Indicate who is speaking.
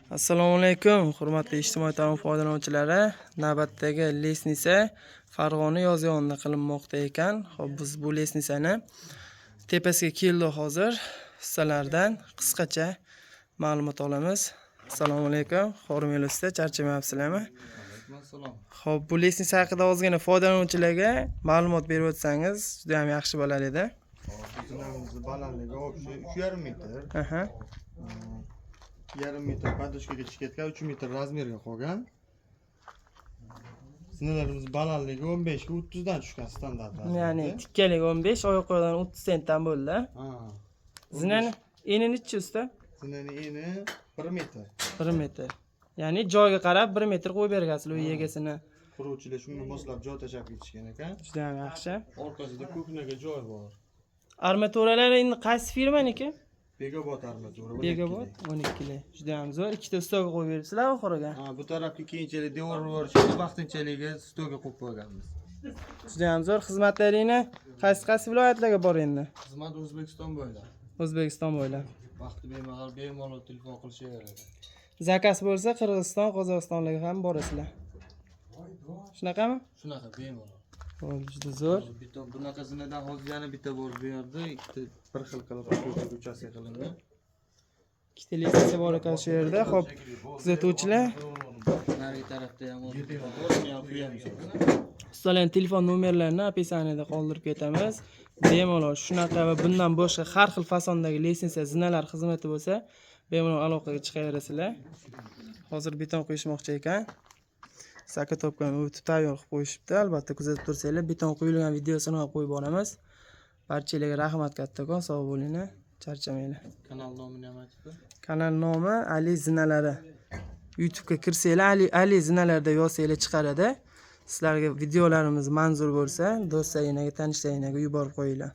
Speaker 1: Assalomu alaykum, hurmatli ijtimoiy tarmoq foydalanuvchilari. Navbatdagi лестница Farg'ona yozyovonda qilinmoqda ekan. Xo'p, biz bu лестница ni tepasiga keldik hozir. Ustalardan qisqacha ma'lumot olamiz. Assalomu alaykum, Xormel usta, charchamayapsizlarmi?
Speaker 2: Assalom.
Speaker 1: Xo'p, bu лестница haqida ozgina foydalanuvchilarga ma'lumot berib o'tsangiz, juda ham yaxshi bo'lar edi.
Speaker 2: Zinamizni balandligi общий 3,5 metr. 2,5 metr подушка ga tushib ketgan, 3 metr размер ga qolgan. Zinalarimiz balandligi 15 ga 30 dan tushgan standart размер da.
Speaker 1: Ya'ni tikkaligi 15, oyoq qo'ydan 30 sentdan bo'ldi.
Speaker 2: Ha.
Speaker 1: Zinani eni nechi, usta?
Speaker 2: Zinani eni 1 metr.
Speaker 1: 1 metr. Ya'ni joyga qarab 1 metr qo'yib bergansizlar uy egasini.
Speaker 2: Quruvchilar shunga moslab joy tashlab ketishgan ekan.
Speaker 1: Juda ham yaxshi.
Speaker 2: Orqasida кухня ga joy bor.
Speaker 1: Armaturalar endi qaysi firmaniki?
Speaker 2: Begobod armatura. 12
Speaker 1: Begobod 12 li. Juda ham zo'r. Ikkita stolga qo'yib beribsizlar oxiriga.
Speaker 2: Ha, bu tarafga keyinchalik devor yuborishga vaqtinchalik stolga qo'yib qo'yganmiz.
Speaker 1: Juda ham zo'r. Xizmatlaringni qaysi qaysi viloyatlarga bor endi?
Speaker 2: Xizmat O'zbekiston bo'ylab.
Speaker 1: O'zbekiston bo'ylab.
Speaker 2: Vaqti bemalol, bemalol telefon qilishaveradi.
Speaker 1: Заказ bo'lsa, Qirg'iziston, Qozog'istonlarga ham borasizlar. Shunaqami?
Speaker 2: Shunaqa, bemalol.
Speaker 1: Bo'ldi, juda zo'r.
Speaker 2: Hozir bitta bunaqa zinadan hozir yana bitta bor bu yerda, ikkita bir xil qilib ko'chasiga qilingan.
Speaker 1: Ikkita лестница bor ekan shu yerda. Xo'p, kuzatuvchilar,
Speaker 2: Narigi tarafda ham hozir bor, uni ham qo'yamiz.
Speaker 1: Ustalarning telefon nomerlarini описание da qoldirib ketamiz. Bemalol shunaqa va bundan boshqa har xil fasondagi лестница, zinalar xizmati bo'lsa, bemalol aloqaga chiqaverasizlar. Hozir beton quyishmoqchi ekan. Заготовка ni o'tib tayyor qilib qo'yishibdi. Albatta kuzatib tursanglar, beton quyilgan videosini ham qo'yib boramiz. Barchalarga rahmat kattakon, sog' bo'linglar, charchamanglar.
Speaker 2: Kanal nomini ham aytib qo'y.
Speaker 1: Kanal nomi Ali zinalari. YouTube'ga kirsanglar, Ali zinalarida yozsanglar chiqaradi. Sizlarga videolarimiz manzur bo'lsa, do'stlaringlarga, tanishlaringlarga yuborib qo'yinglar.